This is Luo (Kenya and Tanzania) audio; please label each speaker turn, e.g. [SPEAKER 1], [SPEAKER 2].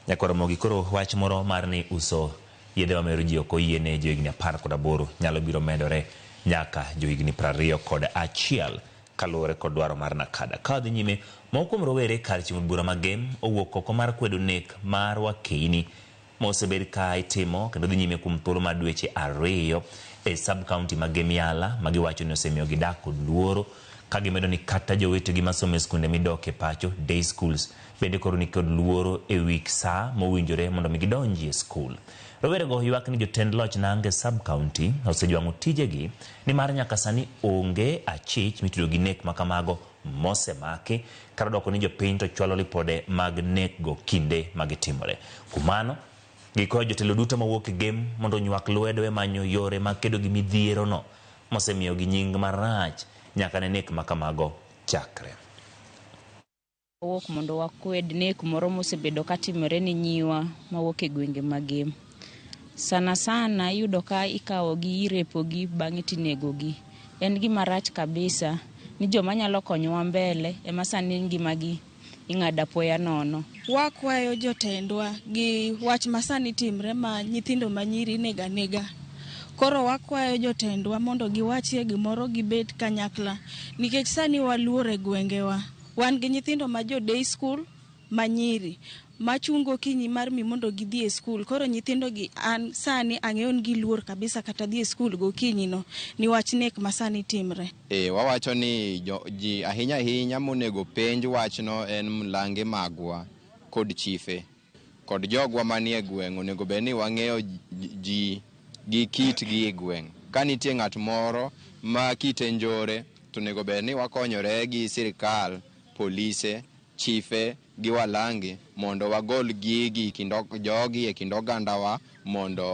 [SPEAKER 1] Nyakwar Ramogi, koro wach moro mar ni uso yedhe mamero ji ok oyiene johigni 18 nyalo biro medore nyaka johigni 21 kaluwore kod dwaro mar NACADA. Ka wadhi nyime, moko kuom rowere kar chiemo bura ma Gem owuok oko mar kwedo nek mar wakeini mosebed ka itimo kendo dhi nyime kuom thuolo mar dweche 2 e sub county ma Gem Yala ma giwacho ni osemiyo gidak kod luoro ka gimedo ni kata jowetegi masomo e skunde midoke pacho, day schools, bende koro nikod luoro e wi saa mowinjore mondo mi gidonji e skul. Rowerego ywak ni jotend loch Nange sub county osejwang'o tijegi nimar nyaka sani onge achich mitudo gi nek makamago mosemaki kata dwoko ni jopiny to chwalo lipode mag nekgo kinde ma gitimore. Kuom mano, gikwayo jotelo duto mawuok e Gem mondo onywak lwedo e manyo yore mag kedo gi midhierono mosemiyogi nying marach nyaka ne nek makamago chakre.
[SPEAKER 2] Wawuok mondo wakwed nek moro mosebedo katimore ne nyiwa mawuok e gwenge mag Gem. Sana sana iyudo ka ikawogi, irepogi, bang'e tinegogi. En gima rach kabisa ni joma nyalo konyowa mbele ema sani ngimagi ing'ado apoya nono.
[SPEAKER 3] Wakwayo jotendwa gi wach masani timre ma nyithindo manyiri inego anega. Koro wakwayo jotendwa mondo giwachie gimoro gibed kanyakla nikech sani waluor e gwengewa. Wan gi nyithindo ma jo day school manyiri machung' gokinyi mar mi mondo gidhi e skul. Koro nyithindo gi an sani ang'eyo ni giluor kabisa kata dhi e skul gokinyi no niwach nek masani timre.
[SPEAKER 4] E, wawacho ni jo, ji ahinya ahinya monego penj wachno en mlange magwa kod chife kod jogwa manie gweng' onego bed ni wang'eyo ji gi kitgi e gweng'. Ka nitie ng'at moro ma kite njore to onego bed ni wakonyore gi sirikal, polise, chife gi walange mondo wagol gigi kind jogi e kind ogandawa mondo